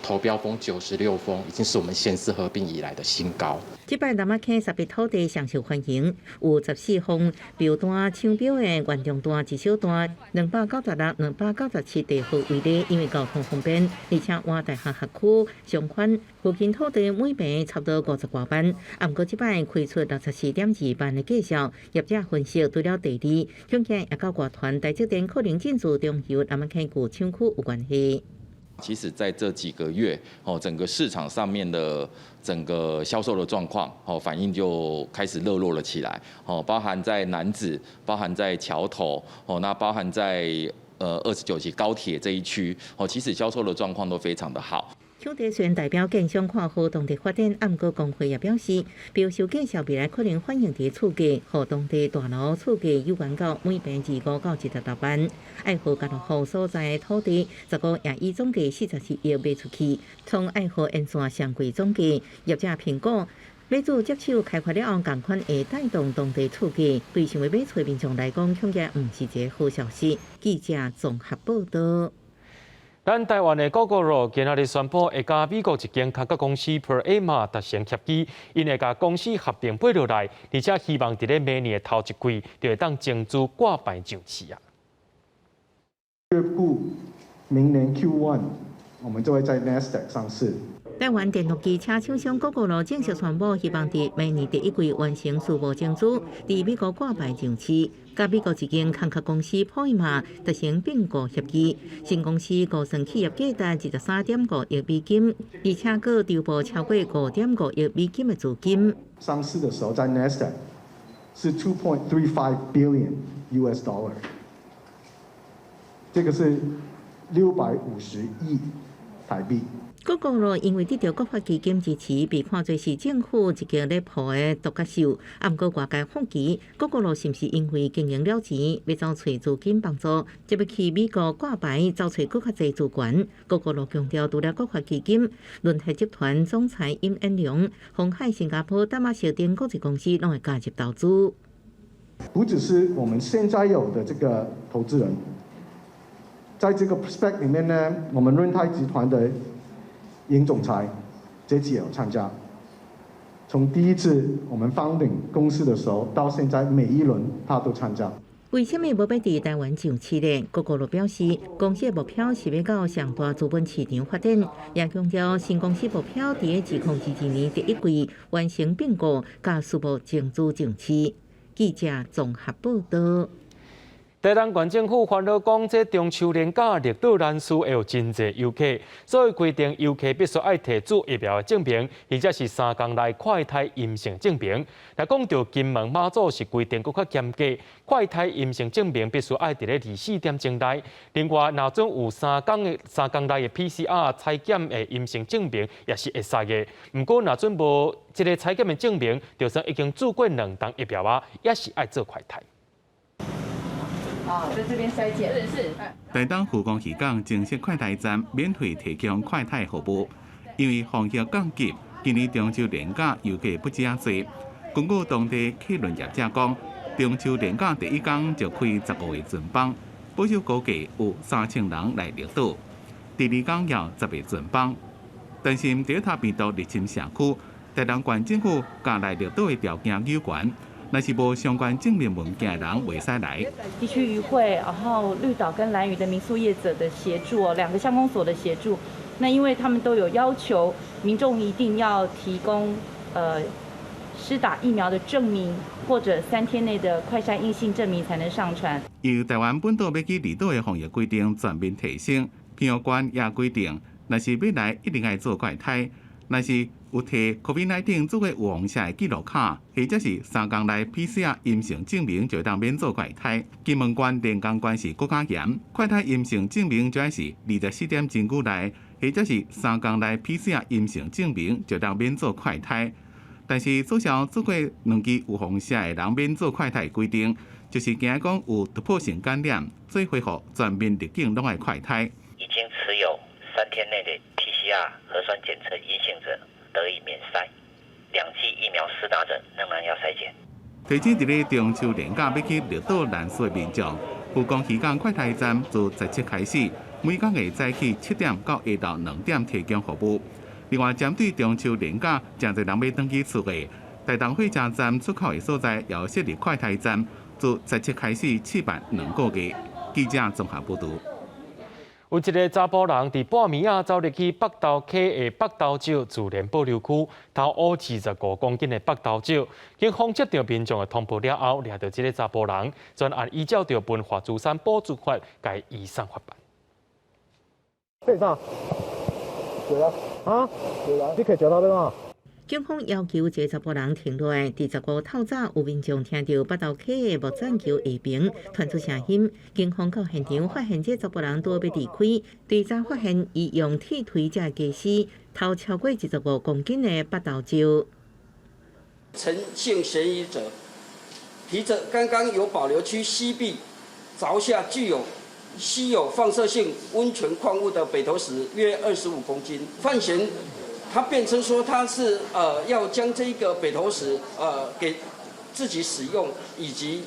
投標封96封，已經是我們縣市合併以來的新高。這擺楠仔坑十筆土地上受歡迎，有14封標單搶標的原中段一小段，296、297地號為例，因為交通方便，而且倚大學學區相寬，附近土地每坪差不多50外萬。啊，毋過這擺開出64.2萬的價數，業者分析除了地利，恐驚也佮外傳台積電可能進駐中油楠仔坑舊廠區有關係。其實在這幾個月，哦，整個市場上面的整個銷售的狀況，哦，反應就開始熱絡了起來，哦，包含在楠梓，包含在橋頭，哦，那包含在29期高鐵這一區，哦，其實銷售的狀況都非常的好。搶地雖然代表建商看好當地發展，毋過公會也表示，標售價數未來可能反映佇厝價，予當地大樓厝價有懸到每坪25到26萬。愛河佮鹿湖所在的土地，15也以總價44億賣出去，創愛河沿線上貴總價。業者評估，買主接手開發了後，仝款會帶動當地厝價，對想欲買厝民眾來講，恐驚毋是一个好消息。記者綜合報道。咱台灣的 Gogoro 今仔日宣布，會佮美國一間空殼公司 Poema 達成協議，𪜶會共公司合併買落來，而且希望佇咧明年的頭一季就會當增資掛牌上市啊。預估明年 Q1，我們就會在 Nasdaq 上市。台灣電動機車廠商 Gogoro 正式宣布，希望佇明年第一季完成私募增資，佇美國掛牌上市。佮美國一間空殼公司 Poema 達成併購協議，新公司估算企業價值23.5億美金，而且閣籌募超過5.5億美金的資金。上市的時候在 Nasdaq 是 2.35 billion US dollar，這個是650億台幣。 Gogoro 因為得著國發基金支持，被看做是政府一個咧抱的獨角獸。啊，毋過外界好奇，Gogoro 是毋是因為經營了錢，欲走揣資金幫助，才欲去美國掛牌，走揣閣較濟資源。Gogoro 強調，除了國發基金、潤泰集團總裁尹衍梁、鴻海新加坡、淡馬錫等國際公司，攏會加入投資。不只是我們現在有的這個投資人，在這個 SPAC 裡面呢，我們潤泰集團的尹總裁這次也有參加。從第一次我們 founding 公司的時候，到現在每一輪他都參加。為啥物無欲佇台灣上市呢？Gogoro 表示，公司的目標是欲到上大資本市場發展，也強調新公司目標佇2022年第一季完成併購，佮私募增資上市。記者綜合報道。台東縣政府煩惱講，這中秋連假綠島蘭嶼會有真濟遊客，所以規定遊客必須愛提注疫苗的證明，或者是3工內快篩陰性證明。若講著金門馬祖是規定閣較嚴格，快篩陰性證明必須愛佇咧24點鐘內。另外，若準有3工內的 PCR 採檢的陰性證明，也是會使的。毋過，若準無這个採檢的證明，就算已經注過兩針疫苗啊，也是愛做快篩。啊，在這邊篩檢。是是。台東漁光漁港增設快篩站，免費提供快篩服務。因為防疫降級，今年中秋連假遊客不止遮濟。根據當地客運業者講，中秋連假第一工就開15個船班，保守估計有3000人來綠島。第二工有10個船班。擔心德爾塔病毒入侵社區，台東縣政府共來綠島的條件有關。若是無相關證明文件的人，袂使來。地區漁會，然後綠島跟蘭嶼的民宿業者的協助哦，兩個鄉公所的協助。那因為他們都有要求，民眾一定要提供施打疫苗的證明或者3天內的快篩陰性證明才能上船。由台灣本島欲去離島的防疫規定全面提升，屏東縣也規定，若是欲來一定愛做快篩，若是有提 COVID-19 做過有放射的記錄卡，或者是3工內 PCR 陰性證明，就會當免做快篩。金門縣、連江縣是閣較嚴，快篩陰性證明就愛是24點鐘內，或者是三工內 PCR 陰性證明，就當免做快篩。但是取消做過兩劑有放射的人免做快篩規定，就是驚講有突破性感染，所以恢復全面入境攏愛快篩。已經持有3天內的 PCR 核酸檢測陰性者得以免篩，兩劑疫苗施打者仍然要篩檢。提醒佇咧中秋連假欲去綠島蘭嶼的民眾，富岡漁港快篩站自17開始，每工會早起7點到下晝2點提供服務。另外，針對中秋連假，誠濟人欲轉去厝的，台東火車站出口的所在，也設立快篩站，自17開始試辦2個月。記者綜合報導。有一个查埔人佇半暝仔走入去北投溪的北投石自然保留區，偷25公斤的北投石。警方接到民眾的通報了後，掠著這个查埔人，全案依照著文化資產保存法，共移送法辦。這啥？對啊。啊？對啊。你摕石頭欲創啥？警方要求這查埔人停落來。佇15透早有民眾聽著北投溪的木棧橋下爿傳出聲音，警方到現場發現這查埔人拄欲離開，追查發現伊用鐵錘遮家私偷超過25公斤的北投石。陳姓嫌疑者提着剛剛由保留區西壁鑿下具有稀有放射性溫泉礦物的北投石約25公斤，犯嫌。他辯稱說他是要將這個北投石給自己使用，以及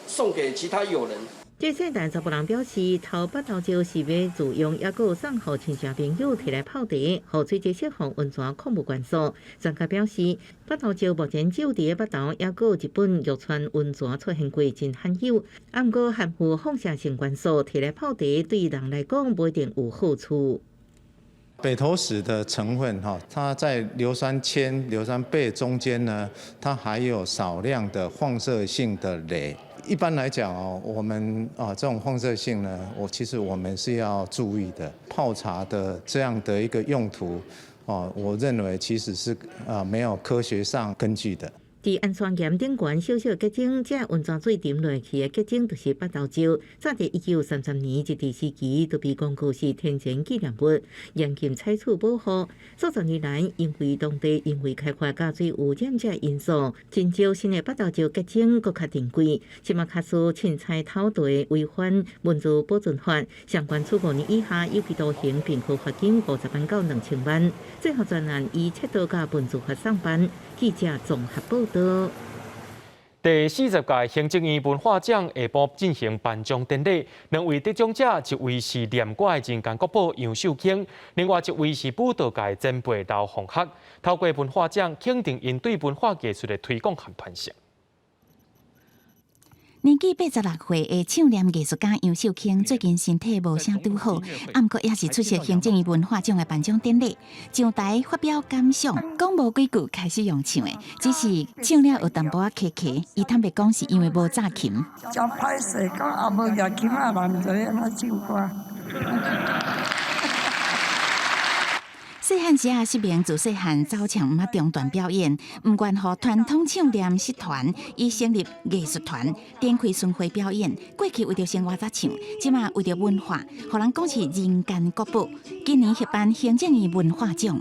送給其他友人。這姓陳查埔人表示，偷北投石是欲自用，抑閣送予親戚朋友提來泡茶，予水質釋放溫泉礦物元素。專家表示，北投石目前只有佇北投，抑閣日本玉泉溫泉出現過，真罕有。毋過含有放射性元素，提來泡茶對人來講無一定有好處。北投石的成分哈，它在硫酸鉛、硫酸鋇中間呢，它還有少量的放射性的鐳。一般來講哦，我們啊這種放射性呢，我其實我們是要注意的。泡茶的這樣的一個用途，哦，我認為其實是啊沒有科學上根據的。佇安山岩頂懸小小結晶，這溫泉水沉落去的結晶就是北投石。早佇1933年日治時期就被公告是天然紀念物，嚴禁採取保護。數十年來，因為當地人為開發佮水污染這因素，真少新的北投石結晶閣較珍貴。這馬假使凊彩偷地違反文物保存法，相關處5年以下有期徒刑，並科罰金50萬到2000萬。最後全案依竊盜佮文資法送辦。記者綜合報導。第40屆行政院文化獎下晡進行頒獎典禮，兩位得獎者，一位是念歌的人間國寶楊秀卿，另外一位是舞蹈界前輩劉鳳學。透過文化獎肯定𪜶對文化藝術的推廣和傳承。年紀86歲的唱念藝術家楊秀卿最近身體無啥拄好，毋過也是出席行政院文化獎的頒獎典禮，上台發表感想，講無幾句開始用唱的，只是唱了有淡薄仔咳咳，伊坦白講是因為無紮琴。真歹勢，講也無舉琴仔，嘛毋知影按怎唱歌。細漢時啊，失明自細漢走唱毋捌中斷表演，毋願予傳統唱念失傳，伊成立藝術團，展開巡迴表演。過去為著生活才唱，這馬為著文化，予人講是人間國寶。今年協辦行政院文化獎，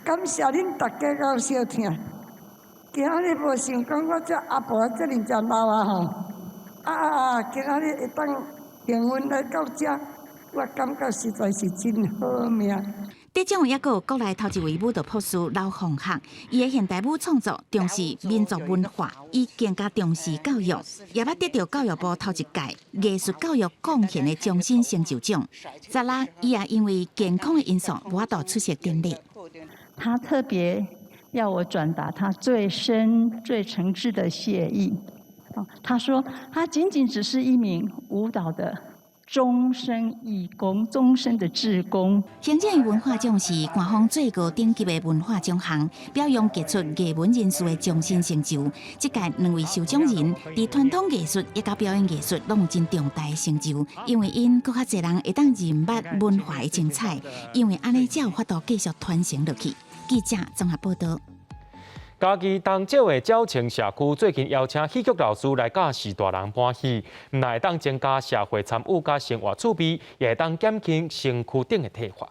感謝恁大家𠢕相疼。今仔日無想講我這阿婆這爾濟老啊吼，啊今仔日會當幸運來到遮，我感覺實在是真好命。得獎的猶閣有國內頭一位舞蹈博士劉鳳學，伊的現代舞創作重視民族文化，伊更加重視教育，也捌得著教育部頭一屆藝術教育貢獻的終身成就獎。十六，伊也因為健康的因素，無法度出席典禮。他特別要我轉達他最深、最誠摯的謝意。他說，他僅僅只是一名舞蹈的終身義工、終身的志工。行政院文化獎是官方最高等級的文化獎項，表揚傑出藝文人士的終身成就。這屆兩位受獎人佇傳統藝術以及表演藝術攏有真重大的成就，因為𪜶閣較濟人會當認捌文化的精彩，因為按呢才有法度繼續傳承落去。記者綜合報導。嘉義東石的鳥情社區最近邀請戲劇老師來教序大人搬戲，毋但會當增加社會參與佮生活趣味，也會當減輕身軀頂的退化。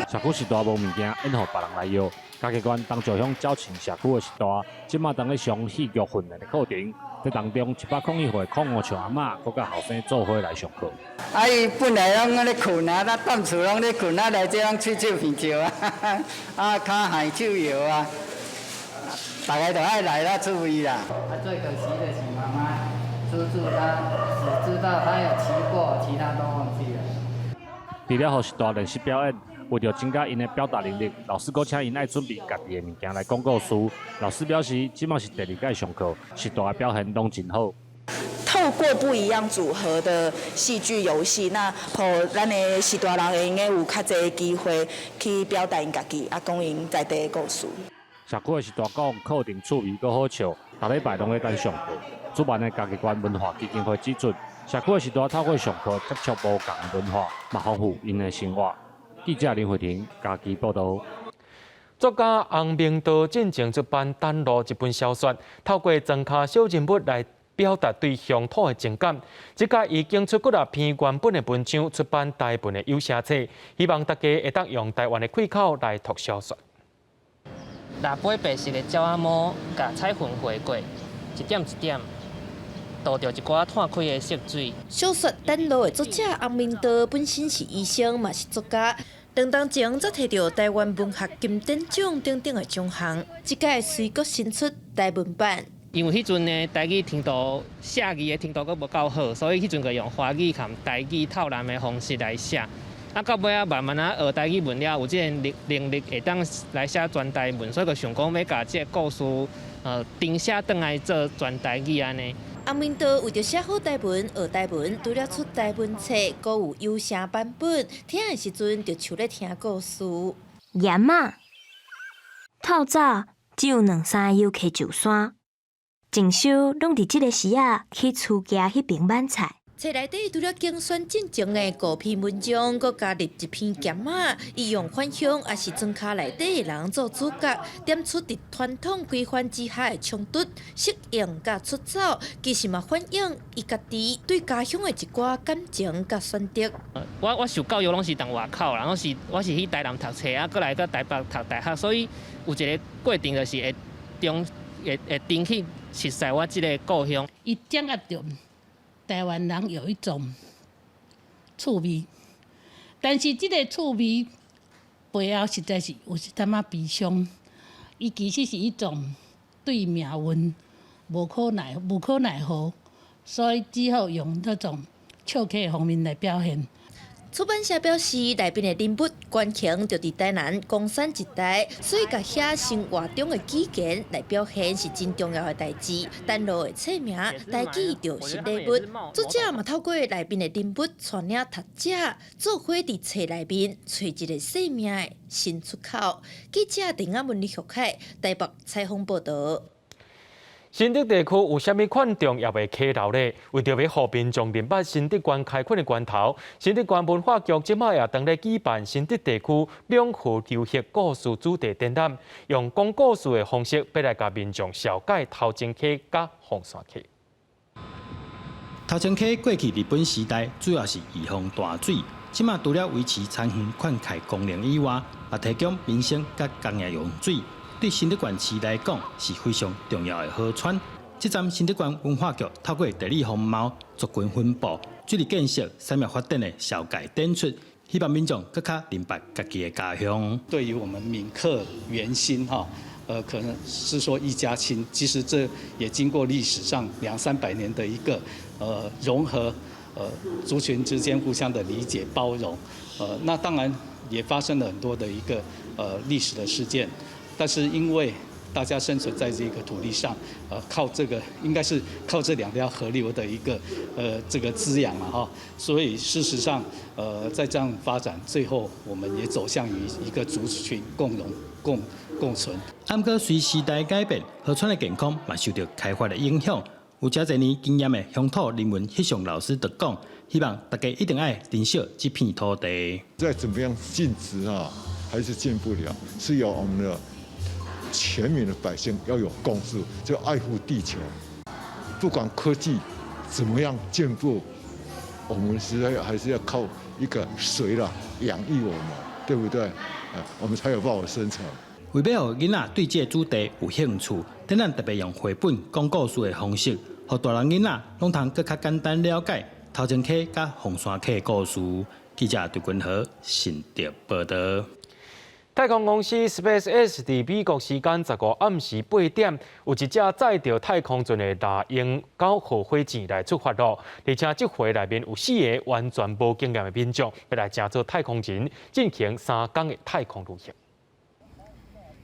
社區序大無物件，演予別人來搖。嘉義縣東石鄉鳥情社區的序大，這馬當咧上戲劇訓練的課程。這當中，101歲鄺吳笑阿嬤，閣佮後生做伙來上課。啊，伊本來攏按呢睏啊，咱踮厝攏咧睏啊，來這攏喙手鼻笑啊，啊，跤害手搖啊，大家都愛來啦，趣味啦。啊，最可惜的是媽媽，叔叔他只知道他有騎過，其他都忘記了。除了予序大練習表演，為著增加𪜶的表達能力，老師閣請𪜶愛準備家己的物件來講故事。老師表示，這馬是第二屆上課，序大的表現攏真好。透過不一樣組合的戲劇遊戲，那予咱的序大人會用得有較濟機會去表達𪜶家己，啊，講𪜶在地的故事。社區的序大講課程趣味閣好笑，逐禮拜攏咧等上課。主辦的嘉義縣文化基金會指出，社區的序大透過上課接觸無仝的文化，嘛豐富𪜶的生活。記者林慧婷嘉義報導。作家洪明道進前出版《丹路》這本小說，透過莊跤小人物來表達對鄉土的情感。這屆已經出幾若篇原本的文章，出版台文的有聲冊，希望大家會當用台灣的開口來讀小說。若飛白色的鳥仔毛，共彩雲匯過，一點一點。倒著一寡湠開的色水。小說《丹路》的作者洪明道本身是醫生，嘛是作家。兩當前則提著臺灣文學金典獎等等的獎項，這屆隨閣新出台文版。因為彼陣呢，台語程度寫字的程度閣無夠好，所以彼陣就用華語佮台語透南的方式來寫。啊，到尾仔慢慢仔學台語文了，有這個能力會當來寫全台文，所以就想講欲共這個故事，重寫轉來做全台語按呢。洪明道為著寫好台文、學台文，除了出台文冊，閣有有聲版本。聽的時陣就像咧聽故事。鹽仔，透早只有兩三個遊客上山，淨修攏佇這个時仔去厝墘彼爿挽菜。冊內底除了精選進前的五篇文章，閣加入一篇鹹仔，伊用返鄉抑是莊跤內底的人做主角，點出佇傳統規範之下的衝突、適應佮出走，其實嘛反映伊家己對家鄉的一寡感情佮選擇。我受教育攏是佇外口啦，攏是我是去台南讀冊啊，閣來閣台北讀大學，所以有一個過程就是會中會會轉去熟似我這个故鄉。伊掌握著台灣人有一種趣味，但是這个趣味背後實在是有一點仔悲傷。伊其實是一種對命運無可奈何，所以只好用這種笑詼的方面來表現。出版社表示，內面的人物原型就佇台南岡山一帶，所以共遐生活中的語言來表現是真重要的代誌。丹路的冊名台語就是禮物，作者嘛透過內面的人物帶領讀者做伙佇冊內面揣一个生命的新出口。記者鄧亞文、李玉凱台北採訪報導。新竹地區有啥物款重要的溪流咧？為著欲予民眾認捌新竹縣開墾的源頭，新竹縣文化局這擺也當咧舉辦新竹地區兩河流域故事主題展覽，用講故事的方式，欲來共民眾紹介頭前溪佮鳳山溪。頭前溪過去日本時代主要是預防大水，這馬除了維持田園灌溉功能以外，也提供民生佮工業用水。對新竹縣市來講是非常重要的河川。這站新竹縣文化局透過地理風貌、族群分布、水利建設、產業發展的紹介展出，希望民眾閣較明白家己的家鄉。對於我們閩客原心哈，可能是說一家親，其實這也經過歷史上兩三百年的一個融合，族群之間互相的理解包容，那當然也發生了很多的一個歷史的事件。但是因為大家生存在這個土地上，靠這個應該是靠這兩條河流的一個這個滋養嘛，哈。所以事實上，在這樣發展，最後我們也走向於一個族群共榮共存。毋過隨時代改變，河川的健康嘛受著開發的影響。有遮濟年經驗的鄉土人文翕相老師就講，希望大家一定愛珍惜這片土地。再怎麼樣禁止啊，還是禁不了，是由我們的全民的百姓要有共識，就愛護地球。不管科技怎麼樣進步，我們實在還是要靠一個水啦養育我們，對不對？我們才有辦法生存。為欲予囡仔對這個主題有興趣，展覽特別用繪本講故事的方式，予大人囡仔攏通閣較簡單了解頭前溪佮鳳山溪的故事。記者陳君和新竹報道。太空公司 SpaceX 佇美國時間15暗時8點，有一隻載著太空船的獵鷹9號火箭來出發囉。而且這回內面有四个完全無經驗的民眾，欲來成做太空人，進行3工的太空旅行。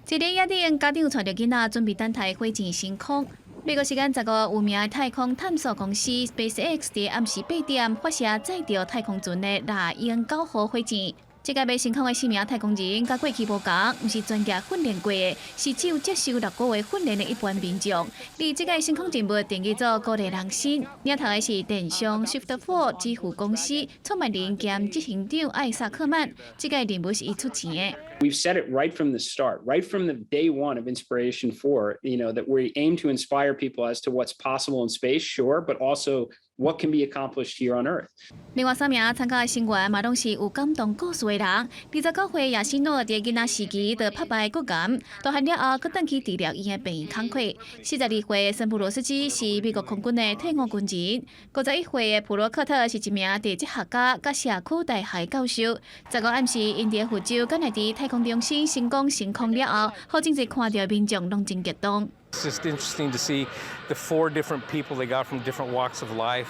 這个野頂家長帶著囡仔準備等待火箭升空。美國時間15，有名的太空探索公司 SpaceX 佇暗時8點發射載著太空船的獵鷹9號火箭。這個欲升空的四名太空人，佮過去無仝，毋是專業訓練過的，是只有接受6個月訓練的一般民眾。而這個升空任務定義做鼓勵人心，領頭的是電商 Shift4 支付公司創辦人兼執行長艾薩克曼。這個任務是伊出錢的。 We've said it right from the start, right from the day one of Inspiration 4, that we aim to inspire people as to what's possible in space, sure, but also what can be accomplished here on Earth. 另外三名參加的成員嘛，攏是有感動故事的人。29歲亞西諾佇囡仔時期就拍敗骨癌，大漢了後，閣轉去治療伊的病院工課。42歲森普羅斯基是美國空軍的退伍軍人。51歲的普羅克特是一名地質學家，佮社區大學教授。15暗時，𪜶佇佛州甘迺迪太空中心成功升空了後，予真濟看著民眾攏真激動。 It's just interesting to see the four different people they got from different walks of life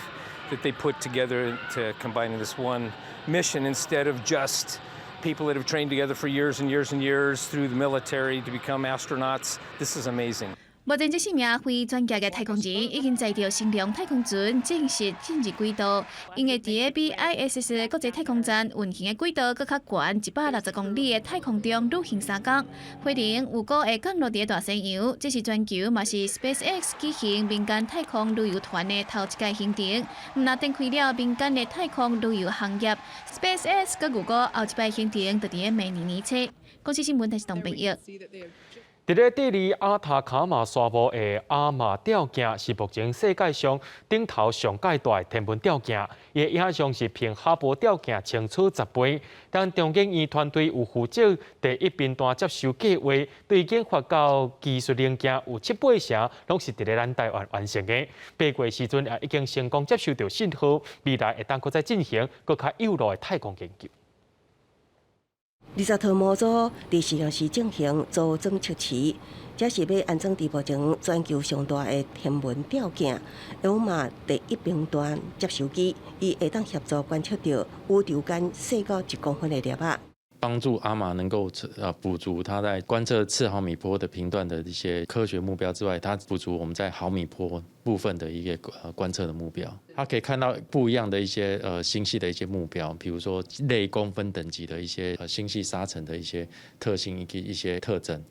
that they put together to combine in this one mission instead of just people that have trained together for years and years and years through the military to become astronauts. This is amazing. 目前這四名非專業的太空人已經載著星龍太空船正式進入軌道，𪜶會佇比 ISS 國際太空站運行的軌道閣較懸160公里的太空中旅行3工。飛行預估會降落佇大西洋，這是全球嘛是 SpaceX 舉行民間太空旅遊團的頭一擺行程，毋但展開了民間的太空旅遊行業。SpaceX 閣預估後一擺行程就佇咧明年年初。公視新聞台是董編譯。佇咧智利阿塔卡馬沙漠的阿瑪吊鏡是目前世界上頂頭上蓋大的天文吊鏡，伊的影像是憑哈勃吊鏡清楚10倍。但中研院團隊有負責第一頻段接收計劃，對研發到技術零件有七八成，攏是佇咧咱台灣完成的。8月時陣也已經成功接收著信號，未來會當閣再進行閣較有路的太空研究。 20套模組佇實驗室進行組裝測試，這是欲安裝佇目前全球上大的天文吊鏡 ALMA 第一頻段接收機，伊會當協助觀測著宇宙間細到1公分的粒仔。幫助阿瑪能夠補足它在觀測次毫米波的頻段的一些科學目標之外，它補足我們在毫米波部分的一個觀測的目標。它可以看到不一樣的一些星系的一些目標，比如說類公分等級的一些星系沙塵的一些特性以及一些特徵。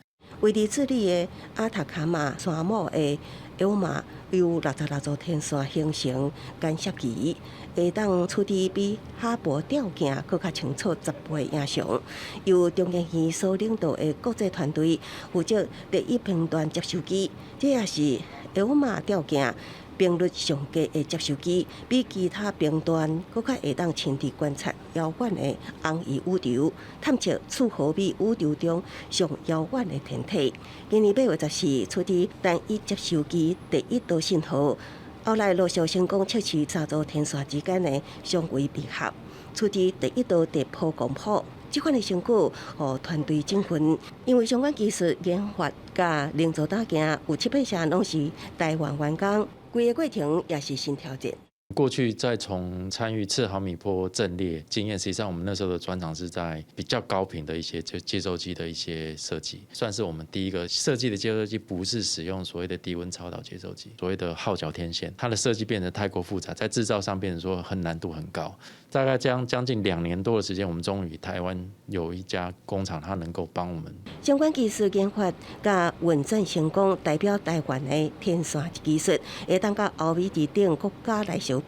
位佇智利的阿塔卡馬沙漠的 ALMA 由66組天線形成干涉儀，會當處理比哈勃吊鏡閣較清楚10倍影像。由中研院所領導的國際團隊負責第一頻段接收機，這也是 ALMA 吊鏡頻率上低的接收機，比其他頻段閣較會當親佇觀察遙遠的紅移宇宙，探測次毫米宇宙中上遙遠的天體。今年8月14，處理單一接收機第一道信號，後來陸續成功測試三組天線之間的相位閉合，處理第一道電波光譜。這款的成果，予團隊振奮，因為相關技術研發佮零組打件有七八成攏是台灣完工，規个過程也是新挑戰。過去在從參與次毫米波陣列經驗，實際上我們那時候的專長是在比較高頻的一些就接收機的一些設計，算是我們第一個設計的接收機，不是使用所謂的低溫超導接收機，所謂的號角天線，它的設計變得太過複雜，在製造上變成說很難度很高。大概將近2年多的時間，我們終於台灣有一家工廠，它能夠幫我們。相關技術研發佮運轉成功，代表台灣的天線技術會當佮歐美等國家來相比。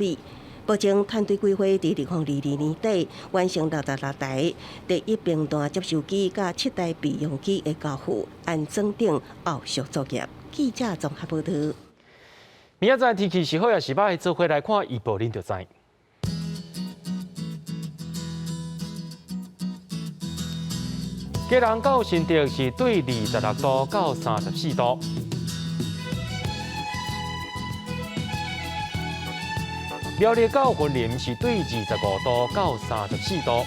目前團隊規劃佇2022年底完成66台第一頻段接收機佮7台備用機的交付、安裝等後續作業。記者綜合報導。明仔載天氣是好抑是䆀，做伙來看預報，恁就知。基隆到新竹是對26度到34度。苗栗到雲林是對25度到34度。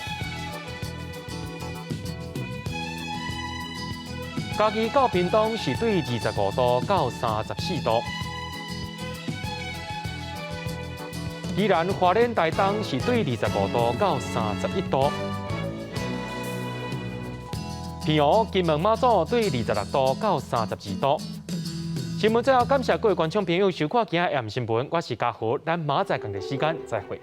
嘉義到屏東是對25度到34度。宜蘭花蓮台東是對25度到31度。澎湖、金門、馬祖對26度到32度。新聞最後感謝各位觀眾朋友收看今仔暗新聞，我是嘉豪，咱明仔載仝個時間再會。